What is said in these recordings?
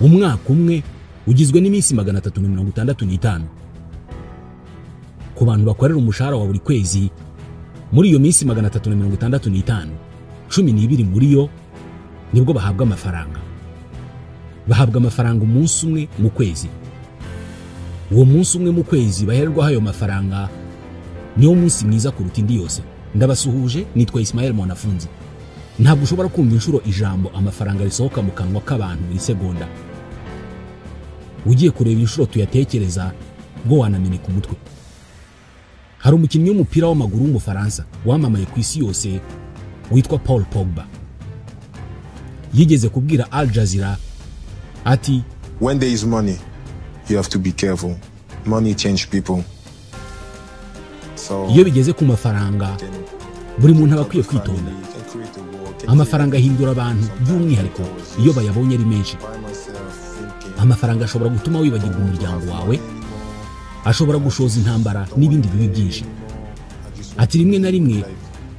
Umwaka umwe ugizwe n'iminsi 365. Ku bantu bakorera umushahara wa buri kwezi, muri iyo minsi 365, 12 muri yo nibwo bahabwa amafaranga. Bahabwa amafaranga umunsi umwe mu kwezi. Uwo munsi umwe mu kwezi bahererwaho ayo mafaranga niwo munsi mwiza kuruta indi yose. Ndabasuhuje, nitwa Ismael Mwanafunzi. Ntabwo ushobora kumva inshuro ijambo amafaranga risohoka mu kanwa k'abantu buri segonda. Ugiye kureba inshuro tuyatekereza bwo wanameneka umutwe. Hari umukinnyi w'umupira w'amaguru w'Umufaransa wamamaye ku isi yose witwa Paul Pogba. Yigeze kubwira Al Jazeera ati: "When there is money, you have to be careful. Money change people." So Iyo bigeze ku mafaranga, buri muntu aba akwiye kwitonda. Amafaranga ahindura abantu, by'umwihariko iyo bayabonye ari menshi. Amafaranga ashobora gutuma wibagirwa umuryango wawe, ashobora gushoza intambara n'ibindi bibi byinshi. Ati: "Rimwe na rimwe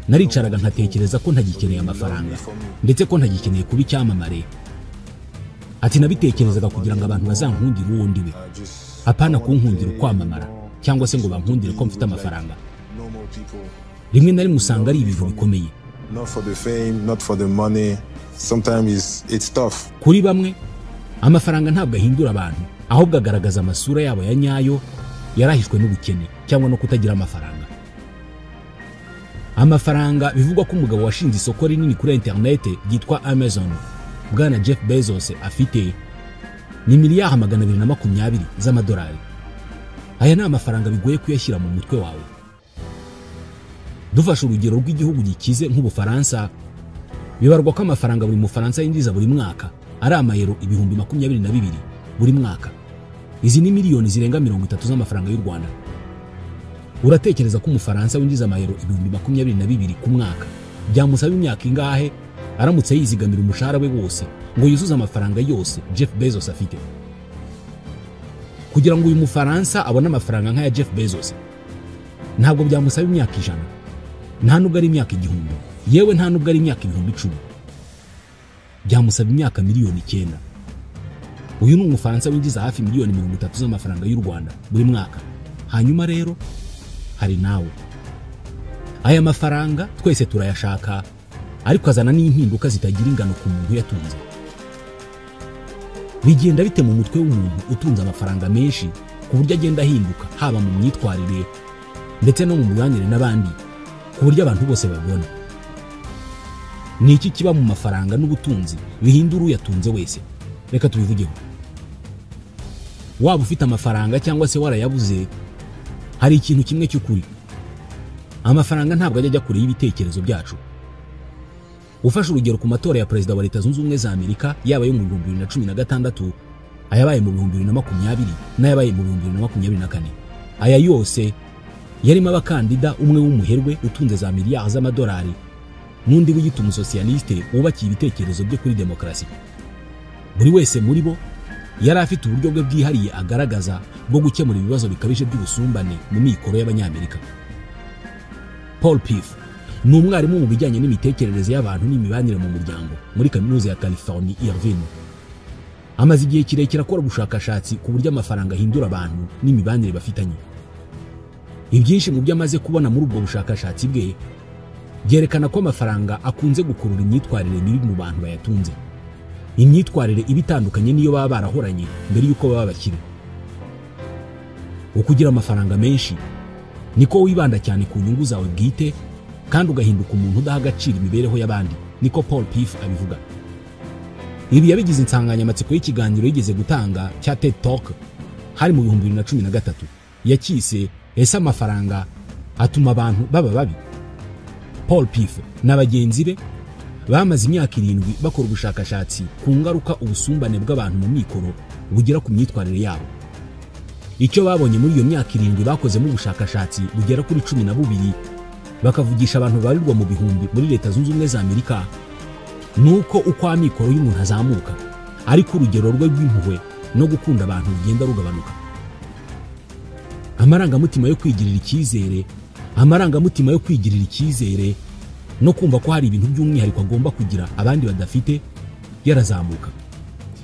naricaraga nkatekereza ko ntagikeneye amafaranga, ndetse ko ntagikeneye kuba icyamamare." Ati: "Nabitekerezaga kugira ngo abantu bazankundire uwo ndiwe, apana kunkundira ukwamamara cyangwa se ngo bankundire ko mfite amafaranga." Rimwe na rimwe usanga ari ibintu bikomeye. Not for the fame, not for the money. Sometimes it's tough. Kuri bamwe, amafaranga ntabwo ahindura abantu, ahubwo agaragaza amasura yabo ya nyayo yarahishwe n'ubukene cyangwa no kutagira amafaranga. Amafaranga bivugwa ko umugabo washinze isoko rinini kuri interinete ryitwa Amazon, bwana Jeff Bezos, afite ni miliyari 220 z'amadolari. Aya ni amafaranga bigoye kuyashyira mu mutwe wawe. Dufashe urugero rw'igihugu gikize nk'Ubufaransa, bibarwa ko amafaranga buri Mufaransa yinjiza buri mwaka ari amayero 22,000 buri mwaka. Izi ni miliyoni zirenga 30 z'amafaranga y'u Rwanda. Uratekereza ko Umufaransa winjiza amayero 22,000 ku mwaka byamusaba imyaka ingahe aramutse yizigamira umushahara we wose ngo yuzuze amafaranga yose Jeff Bezos afite? Kugira ngo uyu Mufaransa abone amafaranga nk'aya Jeff Bezos, ntabwo byamusaba imyaka 100, nta nubwo ari imyaka 1000, yewe nta nubwo ari imyaka 10,000. Byamusaba imyaka miliyoni 9. Uyu ni Umufaransa winjiza hafi miliyoni 30 z'amafaranga y'u Rwanda buri mwaka. Hanyuma rero hari nawe. Aya mafaranga twese turayashaka, ariko azana n'impinduka zitagira ingano ku muntu uyatunze. Bigenda bite mu mutwe w'umuntu utunze amafaranga menshi ku buryo agenda ahinduka, haba mu myitwarire ndetse no mu mibanire n'abandi, ku buryo abantu bose babibona? Ni iki kiba mu mafaranga n'ubutunzi bihindura uyatunze wese? Reka tubivugeho. Waba ufite amafaranga cyangwa se warayabuze, hari ikintu kimwe cy'ukuri: amafaranga ntabwo ajya ajya kure y'ibitekerezo byacu. Ufashe urugero ku matora ya perezida wa Leta Zunze Ubumwe za Amerika, yaba ayo mu 2016, ayabaye mu 2020 n'ayabaye mu 2024, aya yose yarimo abakandida, umwe w'umuherwe utunze za miliyari z'amadolari n'undi wiyita umusosiyaliste wubakiye ibitekerezo bye kuri demokarasi. Buri wese muri bo yari afite uburyo bwe bwihariye agaragaza bwo gukemura ibibazo bikabije by'ubusumbane mu mikoro y'Abanyamerika. Paul Piff ni umwarimu mu bijyanye n'imitekerereze y'abantu n'imibanire mu muryango muri Kaminuza ya California Irvine. Amaze igihe kirekire akora ubushakashatsi ku buryo amafaranga ahindura abantu n'imibanire bafitanye. Ibyinshi mu byo amaze kubona muri ubwo bushakashatsi bwe byerekana ko amafaranga akunze gukurura imyitwarire mibi mu bantu bayatunze, imyitwarire iba itandukanye n'iyo baba barahoranye mbere y'uko baba bakire. Uko ugira amafaranga menshi, niko wibanda cyane ku nyungu zawe bwite kandi ugahinduka umuntu udaha agaciro imibereho y'abandi, niko Paul Piff abivuga. Ibi yabigize insanganyamatsiko y'ikiganiro yigeze gutanga cya TED Talk, hari mu 2013. Yacyise "Ese amafaranga atuma abantu baba babi?" Paul Piff na bagenzi be bamaze imyaka 7 bakora ubushakashatsi ku ngaruka ubusumbane bw'abantu mu mikoro bugera ku myitwarire yabo. Icyo babonye muri iyo myaka 7 bakozemo ubushakashatsi bugera kuri 12, bakavugisha abantu babarirwa mu bihumbi muri Leta Zunze Ubumwe za Amerika, ni uko uko amikoro y'umuntu azamuka ariko urugero rwe rw'impuhwe no gukunda abantu rugenda rugabanuka. Amarangamutima yo kwigirira icyizere no kumva ko hari ibintu by'umwihariko agomba kugira abandi badafite yarazamuka.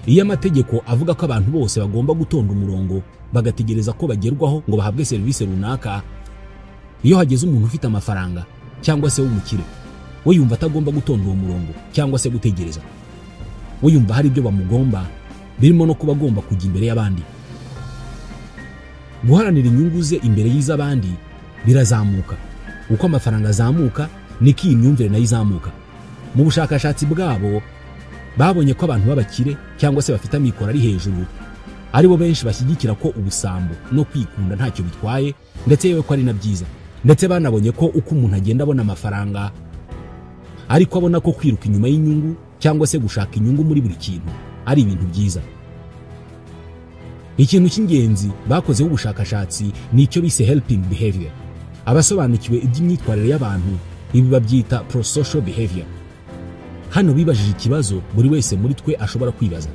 Iyo amategeko avuga ko abantu bose bagomba gutonda umurongo bagategereza ko bagerwaho ngo bahabwe serivisi runaka, iyo hageze umuntu ufite amafaranga cyangwa se w'umukire, we yumva atagomba gutonda uwo murongo cyangwa se gutegereza. We yumva hari ibyo bamugomba, birimo no kuba agomba kujya imbere y'abandi. Guharanira inyungu ze imbere y'iz'abandi birazamuka. Uko amafaranga azamuka niko iyi myumvire nayo izamuka. Mu bushakashatsi bwabo babonye ko abantu b'abakire cyangwa se bafite amikoro ari hejuru aribo benshi bashyigikira ko ubusambo no kwikunda ntacyo bitwaye, ndetse yewe ko ari na byiza. Ndetse banabonye ko uko umuntu agenda abona amafaranga ariko abona ko kwiruka inyuma y'inyungu cyangwa se gushaka inyungu muri buri kintu ari ibintu byiza. Ikintu cy'ingenzi bakozeho ubushakashatsi ni icyo bise helping behavior. Abasobanukiwe iby'imyitwarire y'abantu ibi babyita prosocial behavior. Hano bibajije ikibazo buri wese muri twe ashobora kwibaza: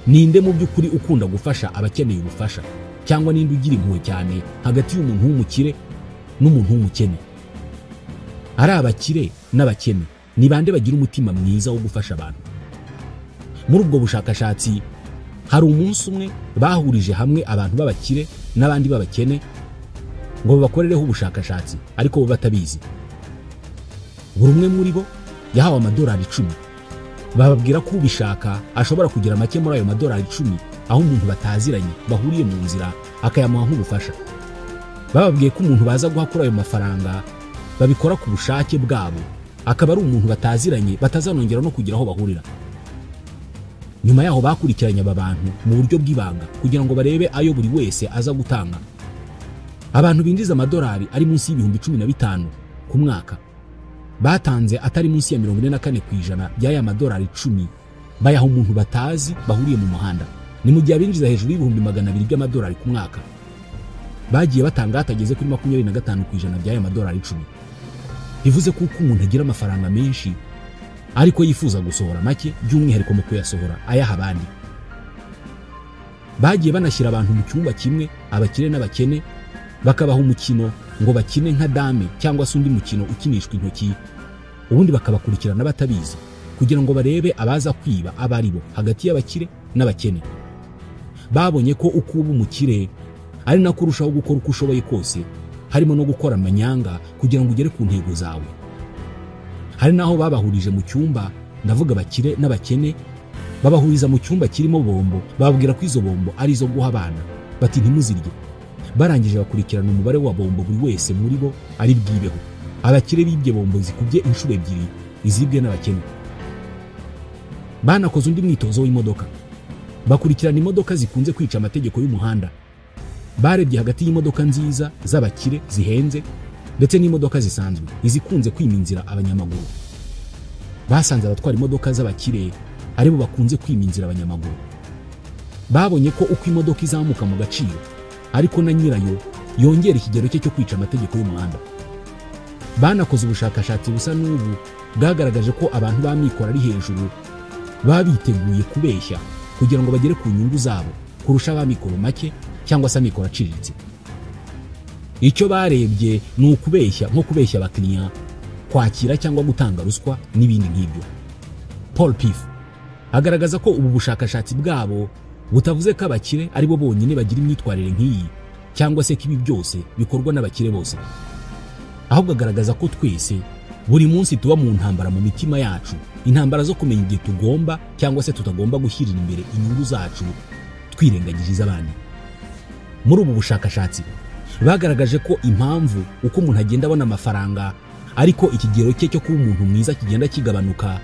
ninde mu by'ukuri ukunda gufasha abakeneye ubufasha, cyangwa ninde ugira impuhwe cyane hagati y'umuntu w'umukire n'umuntu w'umukene? Ari abakire n'abakene, ni bande bagira umutima mwiza wo gufasha abantu? Muri ubwo bushakashatsi hari umunsi umwe bahurije hamwe abantu b'abakire n'abandi b'abakene ngo babakorereho ubushakashatsi, ariko bo batabizi. Buri umwe muri bo yahawe amadolari 10. Bababwira ko ubishaka ashobora kugira make muri ayo madolari 10 aho umuntu bataziranye bahuriye mu nzira akayamuha nk'ubufasha. Bababwiye ko umuntu baza guha kuri ayo mafaranga babikora ku bushake bwabo, akaba ari umuntu bataziranye batazanongera no kugira aho bahurira. Nyuma yaho bakurikiranye aba bantu mu buryo bw'ibanga kugira ngo barebe ayo buri wese aza gutanga. Abantu binjiza amadolari ari munsi y'ibihumbi 15 ku mwaka batanze atari munsi ya 44% by'aya madolari 10 bayaha umuntu batazi bahuriye mu muhanda. Ni mu gihe abinjiza hejuru y'ibihumbi 200 by'amadolari ku mwaka bagiye batanga atageze kuri 25% by'aya madolari 10. Bivuze ko uko umuntu agira amafaranga menshi ariko yifuza gusohora make, by'umwihariko mu kuyasohora ayaha abandi. Bagiye banashyira abantu mu cyumba kimwe, abakire n'abakene, bakabaha umukino ngo bakine nka dame cyangwa se undi mukino ukinishwa intoki, ubundi bakabakurikirana batabizi kugira ngo barebe abaza kwiba abari bo hagati y'abakire n'abakene. Babonye ko uko uba umukire ari nako urushaho gukora uko ushoboye kose, harimo no gukora amanyanga kugira ngo ugere ku ntego zawe. Hari naho babahurije mu cyumba, ndavuga abakire n'abakene, babahuriza mu cyumba kirimo bombo, bababwira ko izo bombo ari izo guha abana, bati ntimuzirye. Barangije bakurikirana umubare wa bombo buri wese muri bo ari bwibeho. Abakire bibye bombo zikubye inshuro 2 izibwe n'abakene. Banakoze undi mwitozo w'imodoka, bakurikirana imodoka zikunze kwica amategeko y'umuhanda. Barebye hagati y'imodoka nziza z'abakire zihenze ndetse n'imodoka zisanzwe izikunze kwima inzira abanyamaguru. Basanze abatwara imodoka z'abakire aribo bakunze kwima inzira abanyamaguru. Babonye ko uko imodoka izamuka mu gaciro ariko na nyirayo yongera ikigero cye cyo kwica amategeko y'umuhanda. Banakoze ubushakashatsi busa n'ubu bwagaragaje ko abantu b'amikoro ari hejuru baba biteguye kubeshya kugira ngo bagere ku nyungu zabo kurusha ab'amikoro make cyangwa se amikoro aciriritse. Icyo barebye ni ukubeshya, nko kubeshya abakiriya, kwakira cyangwa gutanga ruswa n'ibindi nk'ibyo. Paul Piff agaragaza ko ubu bushakashatsi bwabo butavuze ko abakire aribo bonyine bagira imyitwarire nk'iyi, cyangwa se ko ibi byose bikorwa n'abakire bose. Ahubwo agaragaza ko twese buri munsi tuba mu ntambara mu mitima yacu, intambara zo kumenya igihe tugomba cyangwa se tutagomba gushyirira imbere inyungu zacu twirengagije iz'abandi. Muri ubu bushakashatsi bagaragaje ko impamvu uko umuntu agenda abona amafaranga ariko ikigero cye cyo kuba umuntu mwiza kigenda kigabanuka,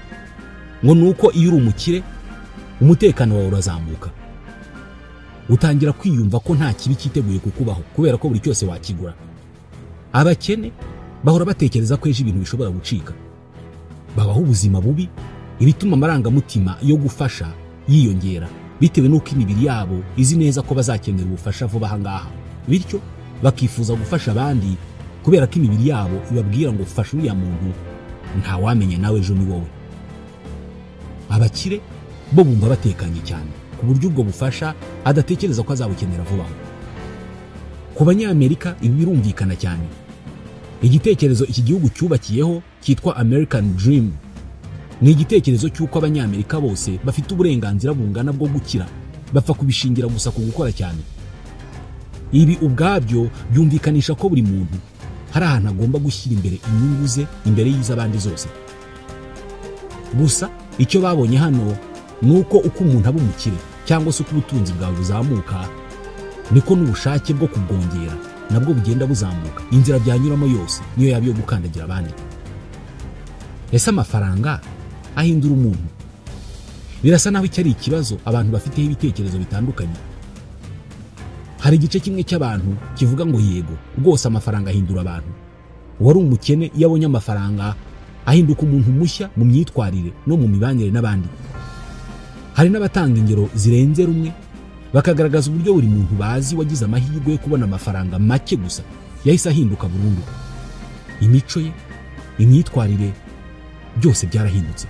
ngo nuko iyo uri umukire umutekano wawe urazamuka, utangira kwiyumva ko nta kibi cyiteguye kukubaho kubera ko buri cyose wakigura. Abakene bahora batekereza ko ejo ibintu bishobora gucika, babaho ubuzima bubi, ibituma amarangamutima yo gufasha yiyongera bitewe n'uko imibiri yabo izi neza ko bazakenera ubufasha vuba aha ngaha, bityo bakifuza gufasha abandi kubera ko imibiri yabo ibabwira ngo fasha uriya muntu, ntawamenya nawe ejo ni wowe. Abakire bo bumva batekanye cyane ku buryo ubwo bufasha adatekereza ko azabukenera vuba. Ku Banyamerika ibi birumvikana cyane. Igitekerezo iki gihugu cyubakiyeho cyitwa American Dream Ni igitekerezo cy'uko Abanyamerika bose bafite uburenganzira bungana bwo gukira, bapfa kubishingira gusa ku gukora cyane. Ibi ubwabyo byumvikanisha ko buri muntu hari ahantu agomba gushyira imbere inyungu ze imbere y'iz'abandi zose. Gusa icyo babonye hano ni uko uko umuntu aba umukire cyangwa se uko ubutunzi bwawe buzamuka, niko n'ubushake bwo kubwongera nabwo bugenda buzamuka. Inzira byanyuramo yose niyo yaba iyo gukandagira abandi. Ese amafaranga ahindura umuntu? Birasa naho icyo ari ikibazo abantu bafiteho ibitekerezo bitandukanye. Hari igice kimwe cy'abantu kivuga ngo yego rwose amafaranga ahindura abantu. Uwari umukene iyo abonye amafaranga ahinduka umuntu mushya mu myitwarire no mu mibanire n'abandi. Hari n'abatanga ingero zirenze rumwe, bakagaragaza uburyo buri muntu bazi wagize amahirwe yo kubona amafaranga make gusa yahise ahinduka burundu. Imico ye, imyitwarire, byose byarahindutse.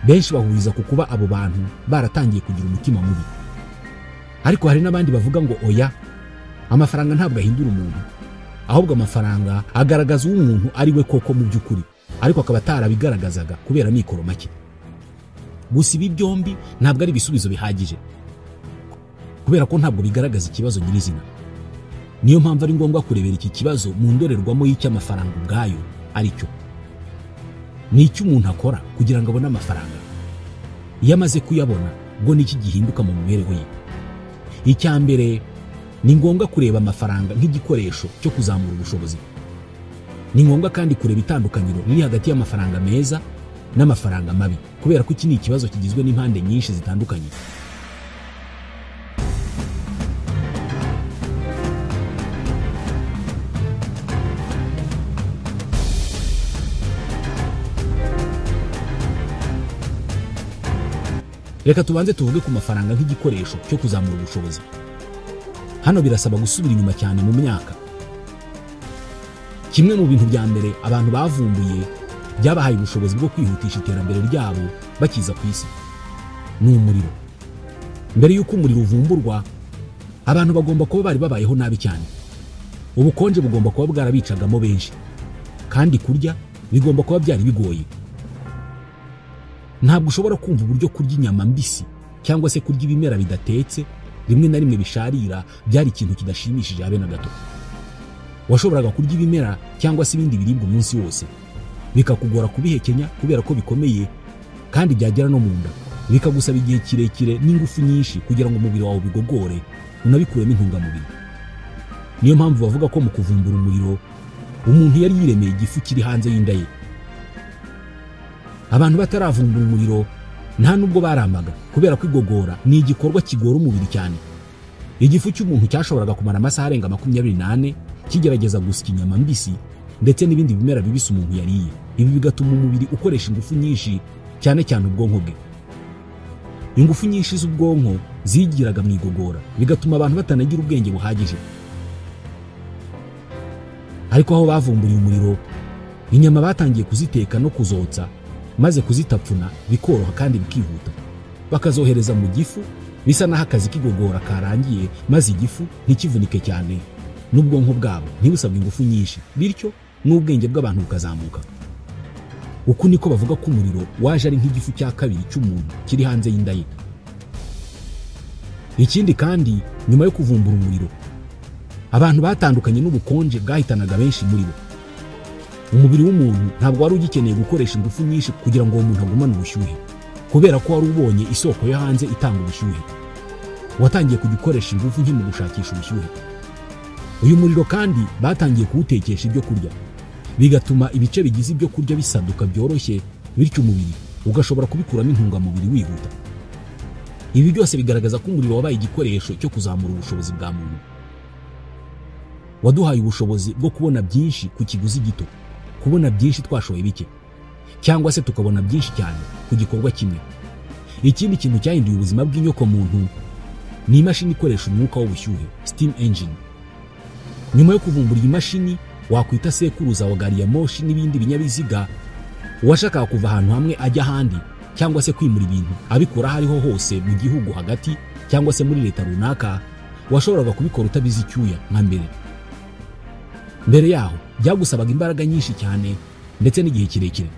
Benshi bahuriza ku kuba abo bantu baratangiye kugira umutima mubi. Ariko hari n'abandi bavuga ngo oya, amafaranga ntabwo ahindura umuntu, ahubwo amafaranga agaragaza uwo umuntu ari we koko mu by'ukuri, ariko akaba atarabigaragazaga kubera amikoro make. Gusa ibi byombi ntabwo ari ibisubizo bihagije, kubera ko ntabwo bigaragaza ikibazo nyirizina. Niyo mpamvu ari ngombwa kurebera iki kibazo mu ndorerwamo y'icyo amafaranga ubwayo ari cyo. Ni icyo umuntu akora kugira ngo abone amafaranga. Iyo amaze kuyabona, ubwo ni iki gihinduka mu mibereho ye? Icya mbere, ni ngombwa kureba amafaranga nk'igikoresho cyo kuzamura ubushobozi. Ni ngombwa kandi kureba itandukaniro riri hagati y'amafaranga meza n'amafaranga mabi, kubera ko iki ni ikibazo kigizwe n'impande nyinshi zitandukanye. Reka tubanze tuvuge ku mafaranga nk'igikoresho cyo kuzamura ubushobozi. Hano birasaba gusubira inyuma cyane mu myaka. Kimwe mu bintu bya mbere abantu bavumbuye byabahaye ubushobozi bwo kwihutisha iterambere ryabo bakiza ku isi ni umuriro. Mbere y'uko umuriro uvumburwa, abantu bagomba kuba bari babayeho nabi cyane. Ubukonje bugomba kuba bwarabicagamo benshi, kandi kurya bigomba kuba byari bigoye. Ntabwo ushobora kumva uburyo kurya inyama mbisi cyangwa se kurya ibimera bidatetse rimwe na rimwe bisharira byari ikintu kidashimishije habe na gato. Washoboraga kurya ibimera cyangwa se ibindi biribwa umunsi wose, bikakugora kubihekenya kubera ko bikomeye, kandi byagera no mu nda bikagusaba igihe kirekire n'ingufu nyinshi kugira ngo umubiri wawe ubigogore unabikuremo intungamubiri. Niyo mpamvu bavuga ko mu kuvumbura umuriro umuntu yari yiremeye igifu kiri hanze y'inda ye. Abantu bataravumbura umuriro nta nubwo baramaga, kubera ko igogora ni igikorwa kigora umubiri cyane. Igifu cy'umuntu cyashoboraga kumara amasaha arenga 24 kigerageza gusya inyama mbisi ndetse n'ibindi bimera bibisi umuntu yariye. Ibi bigatuma umubiri ukoresha ingufu nyinshi, cyane cyane ubwonko bwe. Ingufu nyinshi z'ubwonko zigiraga mu igogora, bigatuma abantu batanagira ubwenge buhagije. Ariko aho bavumburiye umuriro, inyama batangiye kuziteka no kuzotsa, maze kuzitapfuna bikoroha kandi bikihuta, bakazohereza mu gifu bisa naho akazi k'igogora karangiye, maze igifu ntikivunike cyane n'ubwonko bwabo ntibusabwe ingufu nyinshi, bityo n'ubwenge bw'abantu bukazamuka. Uku niko bavuga ko umuriro waje ari nk'igifu cya kabiri cy'umuntu kiri hanze y'inda ye. Ikindi kandi, nyuma yo kuvumbura umuriro, abantu batandukanye n'ubukonje bwahitanaga benshi muri bo. Umubiri w'umuntu ntabwo wari ugikeneye gukoresha ingufu nyinshi kugira ngo uwo muntu agumane ubushyuhe, kubera ko wari ubonye isoko yo hanze itanga ubushyuhe. Watangiye kujya ukoresha ingufu nke mu gushakisha ubushyuhe. Uyu muriro kandi batangiye kuwutekesha ibyo kurya, bigatuma ibice bigize ibyo kurya bisaduka byoroshye, bityo umubiri ugashobora kubikuramo intungamubiri wihuta. Ibi byose bigaragaza ko umuriro wabaye igikoresho cyo kuzamura ubushobozi bwa muntu. Waduhaye ubushobozi bwo kubona byinshi ku kiguzi gito, kubona byinshi twashoye bike, cyangwa se tukabona byinshi cyane ku gikorwa kimwe. Ikindi kintu cyahinduye ubuzima bw'inyoko muntu ni imashini ikoresha umwuka w'ubushyuhe, steam engine. Nyuma yo kuvumbura iyi mashini wakwita sekuruza wa gari ya moshi n'ibindi binyabiziga, uwashakaga kuva ahantu hamwe ajya ahandi cyangwa se kwimura ibintu abikura aho ariho hose mu gihugu hagati cyangwa se muri leta runaka, washoboraga kubikora utabizi icyuya nka mbere. Mbere yaho byagusabaga imbaraga nyinshi cyane ndetse n'igihe kirekire.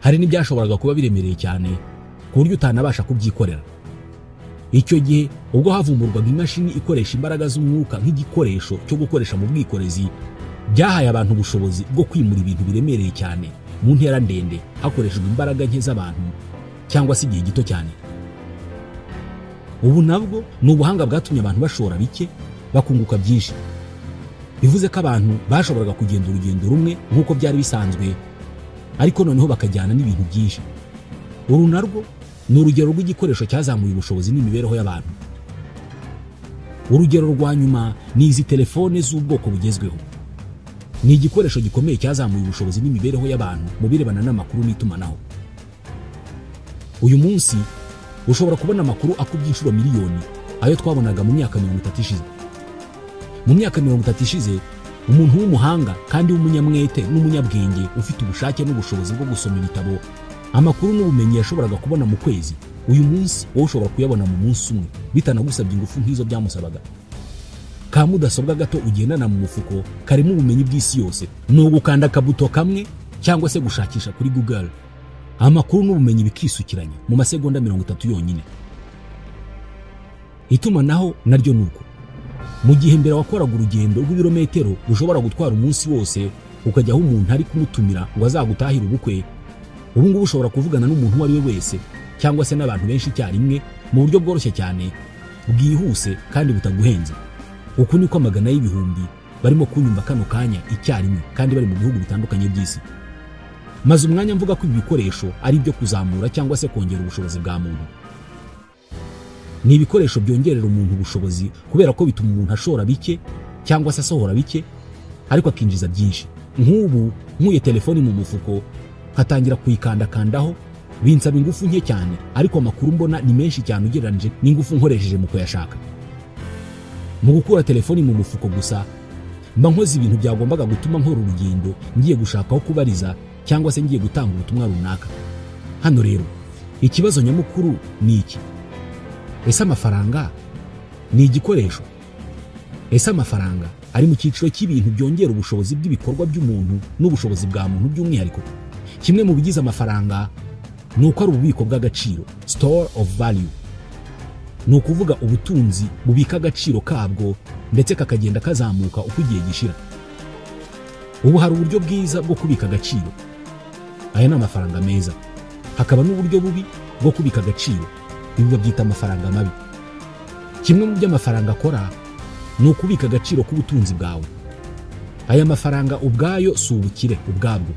Hari n'ibyashoboraga kuba biremereye cyane ku buryo utanabasha kubyikorera. Icyo gihe ubwo havumburwaga imashini ikoresha imbaraga z'umwuka nk'igikoresho cyo gukoresha mu bwikorezi, byahaye abantu ubushobozi bwo kwimura ibintu biremereye cyane mu ntera ndende hakoreshejwe imbaraga nke z'abantu cyangwa se igihe gito cyane. Ubu nabwo ni ubuhanga bwatumye abantu bashora bike bakunguka byinshi. Bivuze ko abantu bashoboraga kugenda urugendo rumwe nk'uko byari bisanzwe, ariko noneho bakajyana n'ibintu byinshi. Uru narwo ni urugero rw'igikoresho cyazamuye ubushobozi n'imibereho y'abantu. Urugero rwa nyuma ni izi telefone z'ubwoko bugezweho. Ni igikoresho gikomeye cyazamuye ubushobozi n'imibereho y'abantu mu birebana n'amakuru n'itumanaho. Uyu munsi ushobora kubona amakuru akubye inshuro miliyoni ayo twabonaga mu myaka 30 ishize. Mu myaka 30 ishize, umuntu w'umuhanga kandi w'umunyamwete n'umunyabwenge ufite ubushake n'ubushobozi bwo gusoma ibitabo, amakuru n'ubumenyi yashoboraga kubona mu kwezi, uyu munsi wowe ushobora kuyabona mu munsi umwe bitanagusabye ingufu nk'izo byamusabaga. Ka mudasobwa gato ugendana mu mufuko karimo ubumenyi bw'isi yose, ni ugukanda akabuto kamwe cyangwa se gushakisha kuri Google, amakuru n'ubumenyi bikisukiranya mu masegonda 30 yonyine. Itumanaho naryo nuko. Mu gihe mbere wakoraga urugendo rw'ibirometero rushobora gutwara umunsi wose ukajya aho umuntu ari kumutumira ngo azagutahire ubukwe, ubu ngubu ushobora kuvugana n'umuntu uwo ari we wese cyangwa se n'abantu benshi icyarimwe mu buryo bworoshye cyane, bwihuse kandi butaguhenze. Uku niko amagana y'ibihumbi barimo kunyumva kano kanya icyarimwe kandi bari mu bihugu bitandukanye by'isi. Maze umwanya mvuga ko ibi bikoresho ari ibyo kuzamura cyangwa se kongera ubushobozi bwa muntu. Ni ibikoresho byongerera umuntu ubushobozi kubera ko bituma umuntu ashora bike cyangwa se asohora bike ariko akinjiza byinshi. Nk'ubu nkuye telefoni mu mufuko nkatangira kuyikandakandaho, binsaba ingufu nke cyane, ariko amakuru mbona ni menshi cyane ugereranije n'ingufu nkoresheje mu kuyashaka. Mu gukura telefoni mu mufuko gusa mba nkoze ibintu byagombaga gutuma nkora urugendo ngiye gushaka aho kubariza cyangwa se ngiye gutanga ubutumwa runaka. Hano rero ikibazo nyamukuru ni iki: ese amafaranga ni igikoresho? Ese amafaranga ari mu cyiciro cy'ibintu byongera ubushobozi bw'ibikorwa by'umuntu n'ubushobozi bwa muntu by'umwihariko? Kimwe mu bigize amafaranga ni uko ari ububiko bw'agaciro, store of value. Ni ukuvuga ubutunzi bubika agaciro kabwo ndetse kakagenda kazamuka uko igihe gishira. Ubu hari uburyo bwiza bwo kubika agaciro, aya ni amafaranga meza. Hakaba n'uburyo bubi bwo kubika agaciro, ibi babyita amafaranga mabi. Kimwe mu byo amafaranga akora ni ukubika agaciro k'ubutunzi bwawe. Aya mafaranga ubwayo si ubukire ubwabwo,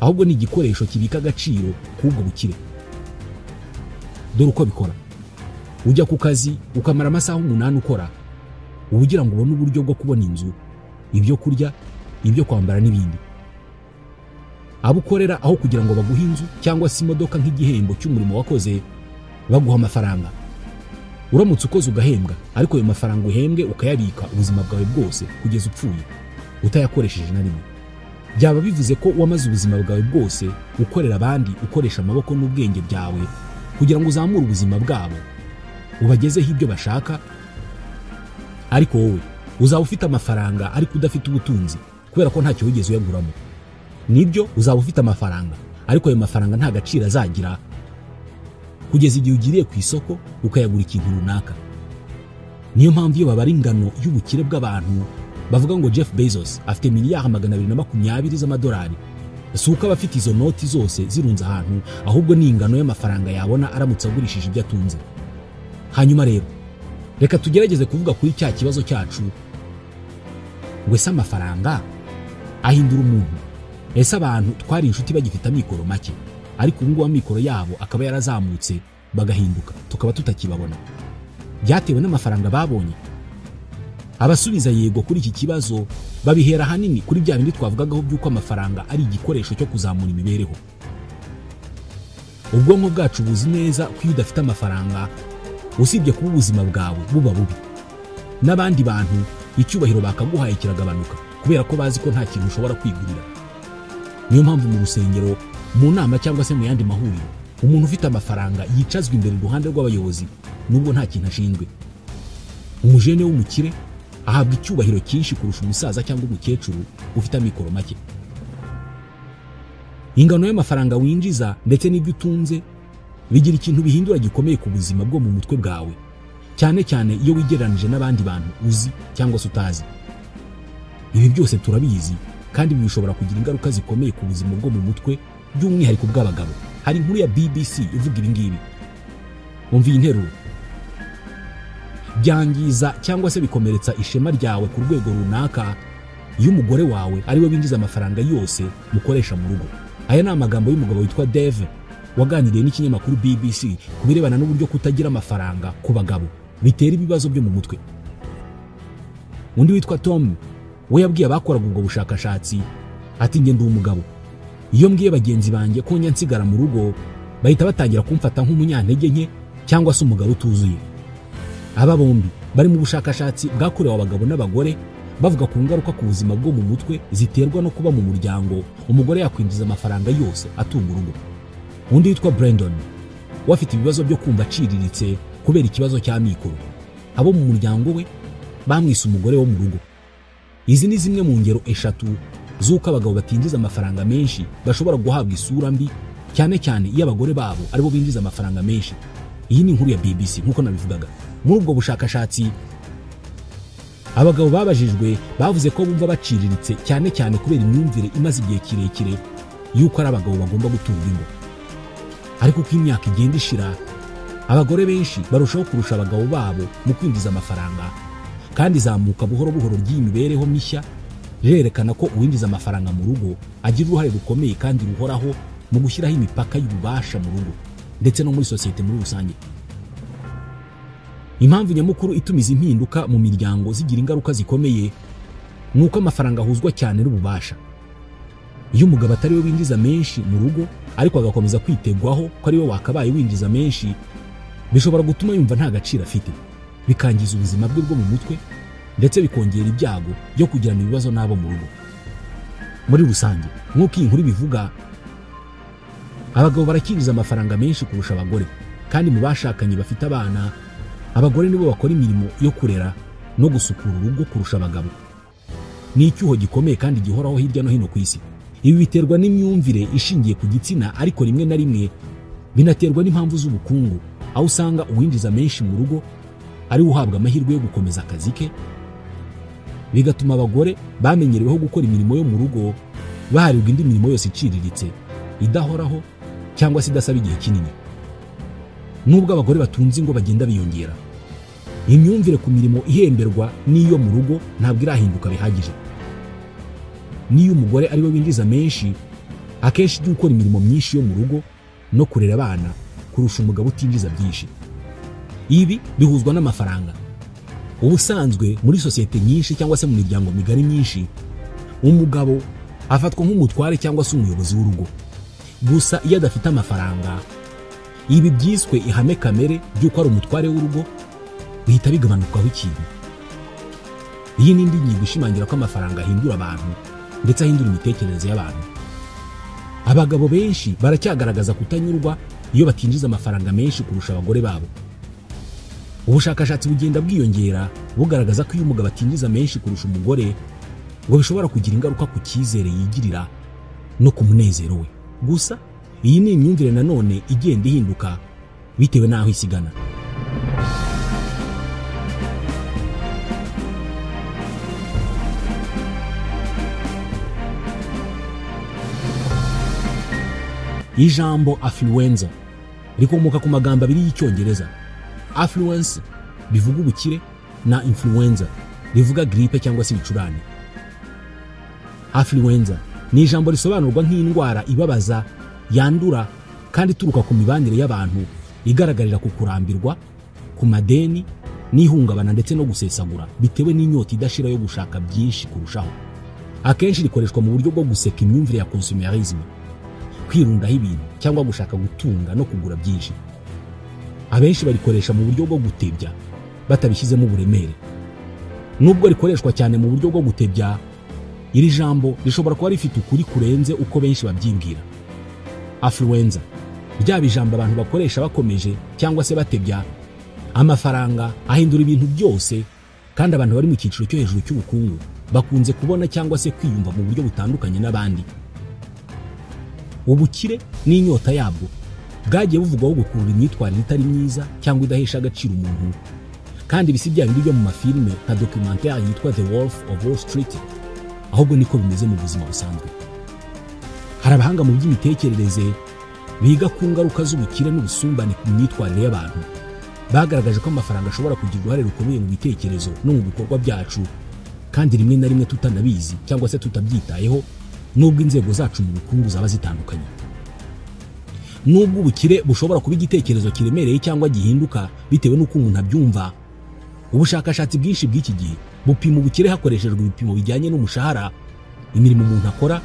ahubwo ni igikoresho kibika agaciro k'ubwo bukire. Dore uko bikora. Ujya ku kazi ukamara amasaha 8 ukora, uba ugira ngo ubone uburyo bwo kubona inzu, ibyo kurya, ibyo kwambara n'ibindi. Abo ukorera aho kugira ngo baguhe inzu cyangwa se imodoka nk'igihembo cy'umurimo wakoze, baguha amafaranga. Uramutse ukoze ugahembwa, ariko ayo mafaranga uhembwe ukayabika ubuzima bwawe bwose kugeza upfuye utayakoresheje na rimwe, byaba bivuze ko wamaze ubuzima bwawe bwose ukorera abandi, ukoresha amaboko n'ubwenge byawe kugira ngo uzamure ubuzima bwabo, ubagezeho ibyo bashaka. Ariko wowe uzaba ufite amafaranga ariko udafite ubutunzi kubera ko ntacyo wigeze uyaguramo. Nibyo, uzaba ufite amafaranga ariko ayo mafaranga nta gaciro azagira kugeza igihe ugiriye ku isoko ukayagura ikintu runaka. Niyo mpamvu iyo babara ingano y'ubukire bw'abantu bavuga ngo Jeff Bezos afite miliyari 220 z'amadolari. Si uko aba afite izo noti zose zirunze ahantu, ahubwo ni ingano y'amafaranga yabona aramutse agurishije ibyo atunze. Hanyuma rero reka tugerageze kuvuga kuri cya kibazo cyacu ngo ese amafaranga ahindura umuntu? Ese abantu twari inshuti bagifite amikoro make, ariko ubu ngubu amikoro yabo akaba yarazamutse bagahinduka tukaba tutakibabona, byatewe n'amafaranga babonye? Abasubiza yego kuri iki kibazo babihera ahanini kuri bya bindi twavugagaho by'uko amafaranga ari igikoresho cyo kuzamura imibereho. Ubwonko bwacu buzi neza ko iyo udafite amafaranga, usibye kuba ubuzima bwawe buba bubi, n'abandi bantu icyubahiro bakaguhaye kiragabanuka kubera ko bazi ko nta kintu ushobora kwigurira. Niyo mpamvu mu rusengero, mu nama cyangwa se mu yandi mahuriro, umuntu ufite amafaranga yicazwa imbere iruhande rw'abayobozi nubwo nta kintu ashinzwe. Umujene w'umukire ahabwa icyubahiro cyinshi kurusha umusaza cyangwa umukecuru ufite amikoro make. Ingano y'amafaranga winjiza ndetse n'ibyo utunze bigira ikintu bihindura gikomeye ku buzima bwo mu mutwe bwawe, cyane cyane iyo wigereranije n'abandi bantu uzi cyangwa se utazi. Ibi byose turabizi kandi bishobora kugira ingaruka zikomeye ku buzima bwo mu mutwe, by'umwihariko bw'abagabo. Hari inkuru ya BBC ivuga ibi ngibi. Umva iyi nteruro: byangiza cyangwa se bikomeretsa ishema ryawe ku rwego runaka iyo umugore wawe ari we winjiza amafaranga yose mukoresha mu rugo. Aya ni amagambo y'umugabo witwa Dave waganiriye n'ikinyamakuru BBC ku birebana n'uburyo kutagira amafaranga ku bagabo bitera ibibazo byo mu mutwe. Undi witwa Tom we yabwiye abakoraga ubwo bushakashatsi ati: "Njye ndi umugabo, iyo mbwiye bagenzi banjye ko njya nsigara mu rugo bahita batangira kumfata nk'umunyantege nke cyangwa se umugabo utuzuye." Aba bombi bari mu bushakashatsi bwakorewe abagabo n'abagore bavuga ku ngaruka ku buzima bwo mu mutwe ziterwa no kuba mu muryango umugore yakwinjiza amafaranga yose atunga urugo. Undi witwa Brandon we afite ibibazo byo kumva aciriritse kubera ikibazo cy'amikoro. Abo mu muryango we bamwise umugore wo mu rugo. Izi ni zimwe mu ngero 3 z'uko abagabo batinjiza amafaranga menshi bashobora guhabwa isura mbi, cyane cyane iyo abagore babo aribo binjiza amafaranga menshi. Iyi ni inkuru ya BBC nk'uko nabivugaga. Muri ubwo bushakashatsi abagabo babajijwe bavuze ko bumva baciriritse cyane cyane kubera imyumvire imaze igihe kirekire y'uko ari abagabo bagomba gutunga ingo. Ariko uko imyaka igenda ishira, abagore benshi barushaho kurusha abagabo babo mu kwinjiza amafaranga, kandi izamuka buhoro buhoro ry'iyi mibereho mishya rirerekana ko uwinjiza amafaranga mu rugo agira uruhare rukomeye kandi ruhoraho mu gushyiraho imipaka y'ububasha mu rugo ndetse no muri sosiyete muri rusange. Impamvu nyamukuru ituma izi mpinduka mu miryango zigira ingaruka zikomeye ni uko amafaranga ahuzwa cyane n'ububasha. Iyo umugabo atari we winjiza menshi mu rugo ariko agakomeza kwitegwaho ko ari we wakabaye winjiza menshi, bishobora gutuma yumva nta gaciro afite, bikangiza ubuzima bwe bwo mu mutwe ndetse bikongera ibyago byo kugirana ibibazo n'abo mu rugo. Muri rusange, nk'uko iyi nkuru bivuga, abagabo barakinjiza amafaranga menshi kurusha abagore, kandi mu bashakanye bafite abana, abagore nibo bakora imirimo yo kurera no gusukura urugo kurusha abagabo. Ni icyuho gikomeye kandi gihoraho hirya no hino ku isi. Ibi biterwa n'imyumvire ishingiye ku gitsina, ariko rimwe na rimwe binaterwa n'impamvu z'ubukungu, aho usanga uwinjiza menshi mu rugo ari uhabwa amahirwe yo gukomeza akazi ke, bigatuma abagore bamenyereweho gukora imirimo yo mu rugo baharirwa indi mirimo yose iciriritse, idahoraho cyangwa se idasaba igihe kinini. Nubwo abagore batunze ingo bagenda biyongera, imyumvire ku mirimo ihemberwa n'iyo mu rugo ntabwo irahinduka bihagije. Niyo umugore ari we winjiza menshi, akenshi ujya gukora imirimo myinshi yo mu rugo no kurera abana kurusha umugabo utinjiza byinshi. Ibi bihuzwa n'amafaranga. Ubusanzwe muri sosiyete nyinshi cyangwa se mu miryango migari myinshi, umugabo afatwa nk'umutware cyangwa se umuyobozi w'urugo. Gusa iyo adafite amafaranga, ibi byiswe ihame kamere ry'uko ari umutware w'urugo bihita bigabanukaho ikintu. Iyi ni indi ngingo ishimangira ko amafaranga ahindura abantu ndetse ahindura imitekerereze y'abantu. Abagabo benshi baracyagaragaza kutanyurwa iyo batinjiza amafaranga menshi kurusha abagore babo. Ubushakashatsi bugenda bwiyongera bugaragaza ko iyo umugabo atinjiza menshi kurusha umugore, ngo bishobora kugira ingaruka ku cyizere yigirira no ku munezero we. Gusa iyi ni imyumvire nanone igenda ihinduka bitewe n'aho isigana. Ijambo affluenza rikomoka ku magambo abiri y'Icyongereza. Affluence bivuga ubukire na influenza rivuga gripe cyangwa se ibicurane. Affluenza ni ijambo risobanurwa nk'indwara ibabaza, yandura kandi ituruka ku mibanire y'abantu, igaragarira ku kurambirwa, ku madeni n'ihungabana ndetse no gusesagura bitewe n'inyota idashira yo gushaka byinshi kurushaho. Akenshi rikoreshwa mu buryo bwo guseka imyumvire ya consumerism, kwirundaho ibintu cyangwa gushaka gutunga no kugura byinshi. Abenshi barikoresha mu buryo bwo gutebya batabishyizemo uburemere. Nubwo rikoreshwa cyane mu buryo bwo gutebya, iri jambo rishobora kuba rifite ukuri kurenze uko benshi babyibwira. Affluenza ryaba ijambo abantu bakoresha bakomeje cyangwa se batebya, amafaranga ahindura ibintu byose, kandi abantu bari mu cyiciro cyo hejuru cy'ubukungu bakunze kubona cyangwa se kwiyumva mu buryo butandukanye n'abandi. Ubukire n'inyota yabwo bwagiye buvugwaho gukurura imyitwarire itari myiza cyangwa idahesha agaciro umuntu, kandi bisi bya bindi byo mu mafilime nka documentaire yitwa The Wolf of Wall Street, ahubwo niko bimeze mu buzima busanzwe. Hari abahanga mu by'imitekerereze biga ku ngaruka z'ubukire n'ubusumbane ku myitwarire y'abantu, bagaragaje ko amafaranga ashobora kugira uruhare rukomeye mu bitekerezo no mu bikorwa byacu, kandi rimwe na rimwe tutanabizi cyangwa se tutabyitayeho, nubwo inzego zacu mu bukungu zaba zitandukanye. Nubwo ubukire bushobora kuba igitekerezo kiremereye cyangwa gihinduka bitewe n'uko umuntu abyumva, ubushakashatsi bwinshi bw'iki gihe bupima ubukire hakoreshejwe ibipimo bijyanye n'umushahara, imirimo umuntu akora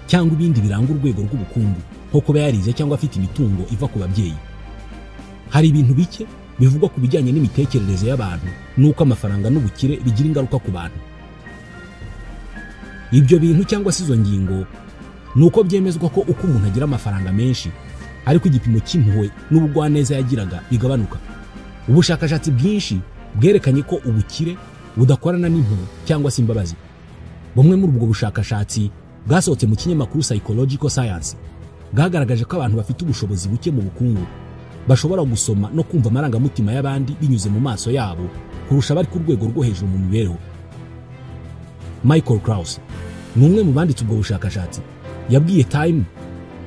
cyangwa ibindi biranga urwego rw'ubukungu, nko kuba yarize cyangwa afite imitungo iva ku babyeyi. Hari ibintu bike bivugwa ku bijyanye n'imitekerereze y'abantu n'uko amafaranga n'ubukire bigira ingaruka ku bantu. Ibyo bintu cyangwa se izo ngingo ni uko byemezwa ko uko umuntu agira amafaranga menshi ariko igipimo cy'impuhwe n'ubugwaneza yagiraga bigabanuka. Ubushakashatsi bwinshi bwerekanye ko ubukire budakorana n'impuhwe cyangwa se imbabazi. Bumwe muri ubwo bushakashatsi bwasohotse mu kinyamakuru Psychological Science bwagaragaje ko abantu bafite ubushobozi buke mu bukungu bashobora gusoma no kumva amarangamutima y'abandi binyuze mu maso yabo kurusha abari ku rwego rwo hejuru mu mibereho. Michael Krauss ni umwe mu banditse ubwo bushakashatsi, yabwiye Time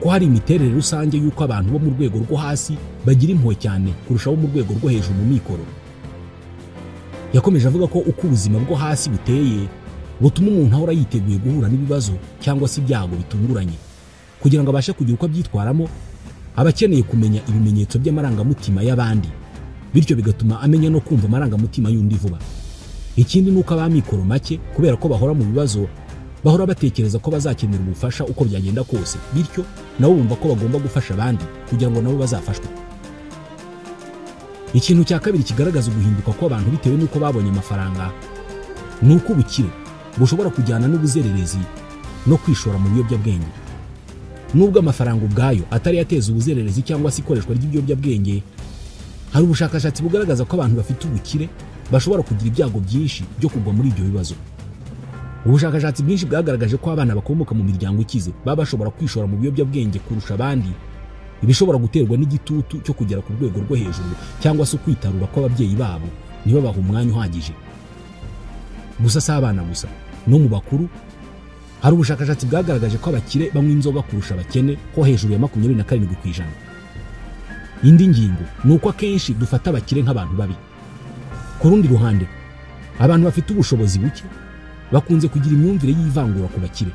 ko hari imiterere rusange y'uko abantu bo mu rwego rwo hasi bagira impuhwe cyane kurusha abo mu rwego rwo hejuru mu mikoro. Yakomeje avuga ko uko ubuzima bwo hasi buteye butuma umuntu ahora yiteguye guhura n'ibibazo cyangwa se ibyago bitunguranye. Kugira ngo abashe kugira uko abyitwaramo, aba akeneye kumenya ibimenyetso by'amarangamutima y'abandi, bityo bigatuma amenya no kumva amarangamutima y'undi vuba. Ikindi nuko abamikoro make, kubera ko bahora mu bibazo, bahora batekereza ko bazakenera ubufasha uko byagenda kose, bityo nabo bumva ko bagomba gufasha abandi kugira ngo nabo bazafashwe. Ikintu cya kabiri kigaragaza uguhinduka kw'abantu bitewe n'uko babonye amafaranga ni uko ubukire bushobora kujyana n'ubuzererezi no kwishora mu biyobyabwenge. Nubwo amafaranga ubwayo atari yateza ubuzererezi cyangwa se ikoreshwa ry'ibiyobyabwenge, hari ubushakashatsi bugaragaza ko abantu bafite ubukire bashobora kugira ibyago byinshi byo kugwa muri ibyo bibazo. Ubushakashatsi bwinshi bwagaragaje ko abana bakomoka mu miryango ikize baba bashobora kwishora mu biyobyabwenge kurusha abandi, ibishobora guterwa n'igitutu cyo kugera ku rwego rwo hejuru cyangwa se kwitarura kw'ababyeyi babo ntibabahe umwanya uhagije. Gusa si abana gusa, no mu bakuru hari ubushakashatsi bwagaragaje ko abakire banywa inzoga kurusha abakene ko hejuru ya 27%. Indi ngingo ni uko akenshi dufata abakire nk'abantu babi. Ku rundi ruhande, abantu bafite ubushobozi buke bakunze kugira imyumvire y'ivangura ku bakire,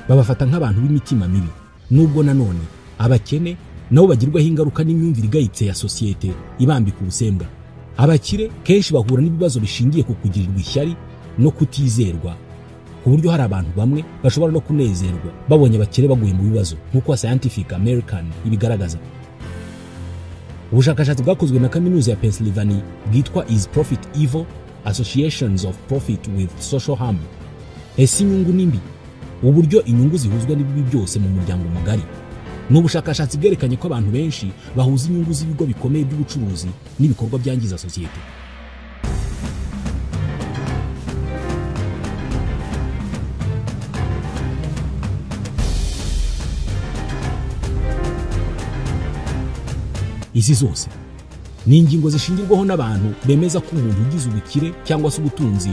babafata nk'abantu b'imitima mibi. Nubwo nanone abakene nabo bagirwaho ingaruka n'imyumvire igayitse ya sosiyete ibambika ubusembwa. Abakire kenshi bahura n'ibibazo bishingiye ku kugirirwa ishyari no kutizerwa, ku buryo hari abantu bamwe bashobora no kunezerwa babonye abakire baguye mu bibazo, nk'uko Scientific American ibigaragaza. Ubushakashatsi bwakozwe na kaminuza ya Pennsylvania bwitwa Is Profit Evil? Associations of Profit with Social Harm. Ese inyungu ni mbi? Uburyo inyungu zihuzwa n'ibibi byose mu muryango mugari. Ni ubushakashatsi bwerekanye ko abantu benshi bahuza inyungu z'ibigo bikomeye by'ubucuruzi n'ibikorwa byangiza sosiyete. Izi zose ni ingingo zishingirwaho n'abantu bemeza ko umuntu ugize ubukire cyangwa se ubutunzi,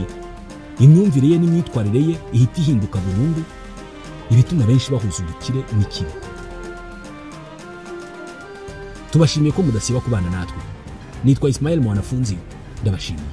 imyumvire ye n'imyitwarire ye ihita ihinduka burundu, ibituma benshi bahuza ubukire n'ikibi. Tubashimiye ko mudasiba kubana natwe. Nitwa Ismael Mwanafunzi, ndabashimiye.